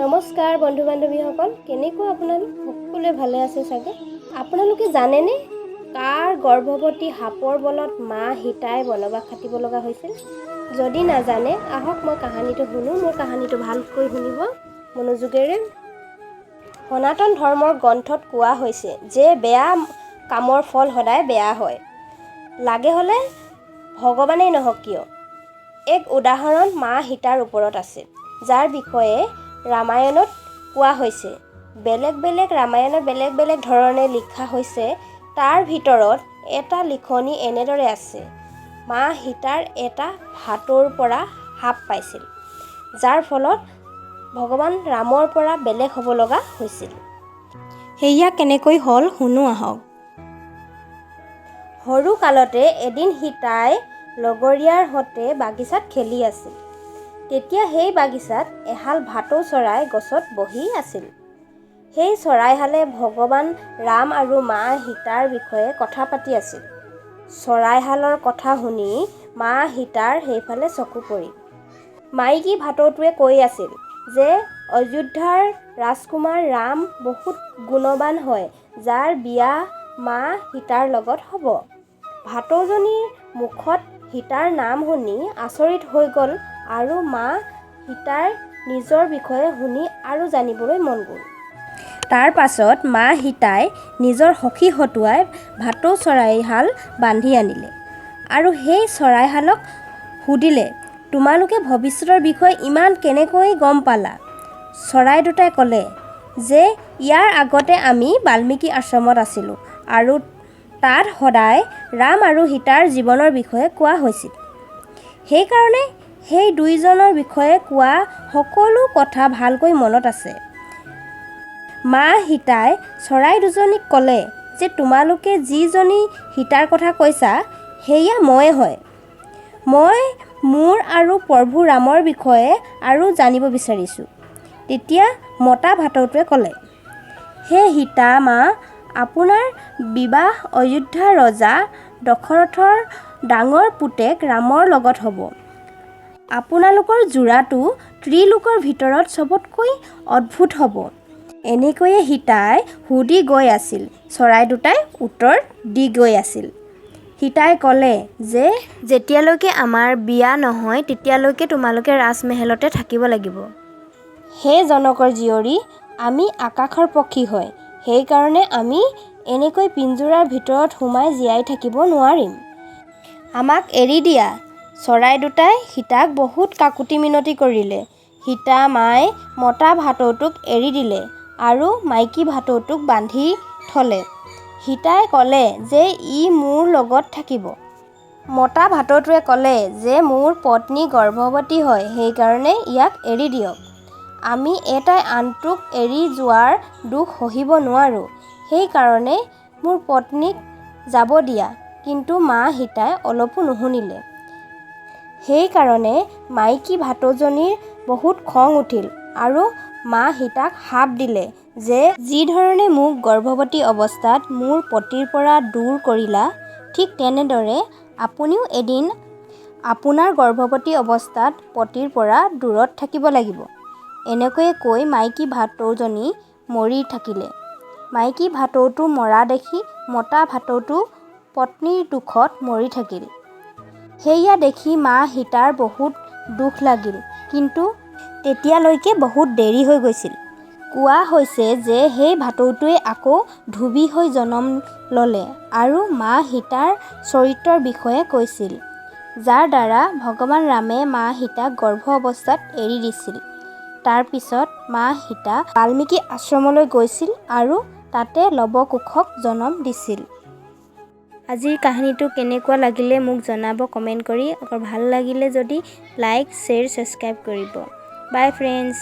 নমস্কাৰ বন্ধু বান্ধৱীসকল, কেনেকুৱা আপোনালোক? সকলোৱে ভালে আছে চাগে। আপোনালোকে জানেনে, কাৰ গৰ্ভৱতী সাপৰ বলত মা সীতাই বনবাস খাটিব লগা হৈছিল? যদি নাজানে, আহক মই কাহানীটো শুনো। মোৰ কাহানীটো ভালকৈ শুনিব মনোযোগেৰে। সনাতন ধৰ্মৰ গ্ৰন্থত কোৱা হৈছে যে বেয়া কামৰ ফল সদায় বেয়া হয়, লাগে হ'লে ভগৱানেই নহওক কিয়। এক উদাহৰণ মা সীতাৰ ওপৰত আছে, যাৰ বিষয়ে ৰামায়ণত কোৱা হৈছে। বেলেগ বেলেগ ৰামায়ণত বেলেগ বেলেগ ধৰণে লিখা হৈছে। তাৰ ভিতৰত এটা লিখনি এনেদৰে আছে: মা সীতাৰ এটা ভাটৌৰ পৰা শাপ পাইছিল, যাৰ ফলত ভগৱান ৰামৰ পৰা বেলেগ হ'ব লগা হৈছিল। সেয়া কেনেকৈ হ'ল, শুনো আহক। সৰু কালতে এদিন সীতাই লগৰীয়াৰ সৈতে বাগিচাত খেলি আছিল। তেতিয়া সেই বাগিচাত এহাল ভাটৌ চৰাই গছত বহি আছিল। সেই চৰাইহালে ভগৱান ৰাম আৰু মা সীতাৰ বিষয়ে কথা পাতি আছিল। চৰাইহালৰ কথা শুনি মা সীতাৰ সেইফালে চকু পৰিল। মাইকী ভাটৌটোৱে কৈ আছিল যে অযোধ্যাৰ ৰাজকুমাৰ ৰাম বহুত গুণৱান হয়, যাৰ বিয়া মা সীতাৰ লগত হ'ব। ভাটৌজনীৰ মুখত সীতাৰ নাম শুনি আচৰিত হৈ গ'ল আৰু মা সীতাৰ নিজৰ বিষয়ে শুনি আৰু জানিবলৈ মন গ'ল। তাৰ পাছত মা সীতাই নিজৰ সখী হতুৱাই ভাটৌ চৰাইহাল বান্ধি আনিলে আৰু সেই চৰাইহালক সুধিলে, "তোমালোকে ভৱিষ্যতৰ বিষয়ে ইমান কেনেকৈ গম পালা?" চৰাই দুটাই ক'লে যে ইয়াৰ আগতে আমি বাল্মীকি আশ্ৰমত আছিলোঁ আৰু তাত সদায় ৰাম আৰু সীতাৰ জীৱনৰ বিষয়ে কোৱা হৈছিল। সেইকাৰণে সেই দুয়োজনৰ বিষয়ে কোৱা সকলো কথা ভালকৈ মনত আছে। মা সীতাই চৰাই দুজনীক ক'লে যে তোমালোকে যিজনী সীতাৰ কথা কৈছা, সেয়া ময়ে হয়। মই মোৰ আৰু প্ৰভু ৰামৰ বিষয়ে আৰু জানিব বিচাৰিছোঁ। তেতিয়া মতা ভাটৌটোৱে ক'লে, "হে সীতা মা, আপোনাৰ বিবাহ অযোধ্যাৰ ৰজা দশৰথৰ ডাঙৰ পুতেক ৰামৰ লগত হ'ব। আপোনালোকৰ যোৰাটো ত্ৰিলোকৰ ভিতৰত চবতকৈ অদ্ভুত হ'ব।" এনেকৈয়ে সীতাই সুধি গৈ আছিল, চৰাই দুটাই উত্তৰ দি গৈ আছিল। সীতাই ক'লে যে যেতিয়ালৈকে আমাৰ বিয়া নহয়, তেতিয়ালৈকে তোমালোকে ৰাজমহলতে থাকিব লাগিব। হে জনকৰ জীয়ৰী, আমি আকাশৰ পক্ষী হয়, সেইকাৰণে আমি এনেকৈ পিঞ্জৰাৰ ভিতৰত সোমাই জীয়াই থাকিব নোৱাৰিম। আমাক এৰি দিয়া। চৰাই দুটাই সীতাক বহুত কাকুতি মিনতি কৰিলে। সীতা মাই মতা ভাটৌটোক এৰি দিলে আৰু মাইকী ভাটৌটোক বান্ধি থ'লে। সীতাই ক'লে যে ই মোৰ লগত থাকিব। মতা ভাটৌটোৱে ক'লে যে মোৰ পত্নী গৰ্ভৱতী হয়, সেইকাৰণে ইয়াক এৰি দিয়ক। আমি এটাই আনটোক এৰি যোৱাৰ দুখ সহিব নোৱাৰোঁ, সেইকাৰণে মোৰ পত্নীক যাব দিয়া। কিন্তু মা সীতাই অলপো নুশুনিলে। সেইকাৰণে মাইকী ভাটৌজনীৰ বহুত খং উঠিল আৰু মা সীতাক শাপ দিলে যে যিধৰণে মোক গৰ্ভৱতী অৱস্থাত মোৰ পতিৰ পৰা দূৰ কৰিলা, ঠিক তেনেদৰে আপুনিও এদিন আপোনাৰ গৰ্ভৱতী অৱস্থাত পতিৰ পৰা দূৰত থাকিব লাগিব। এনেকৈয়ে কৈ মাইকী ভাটৌজনী মৰি থাকিলে। মাইকী ভাটৌটো মৰা দেখি মতা ভাটৌটো পত্নীৰ দুখত মৰি থাকিল। সেয়া দেখি মা সীতাৰ বহুত দুখ লাগিল, কিন্তু তেতিয়ালৈকে বহুত দেৰি হৈ গৈছিল। কোৱা হৈছে যে সেই ভাটৌটোৱে আকৌ ধুবী হৈ জন্ম ল'লে আৰু মা সীতাৰ চৰিত্ৰৰ বিষয়ে কৈছিল, যাৰ দ্বাৰা ভগৱান ৰামে মা সীতাক গৰ্ভ অৱস্থাত এৰি দিছিল। তাৰ পিছত মা সীতা বাল্মীকি আশ্ৰমলৈ গৈছিল আৰু তাতে লৱ কুশক জন্ম দিছিল। আজিৰ কাহিনীটো কেনেকুৱা লাগিলে মোক জনাব কমেণ্ট কৰি। আকৌ ভাল লাগিলে যদি লাইক, শ্বেয়াৰ, ছাবস্ক্ৰাইব কৰিব। বাই ফ্ৰেণ্ডছ।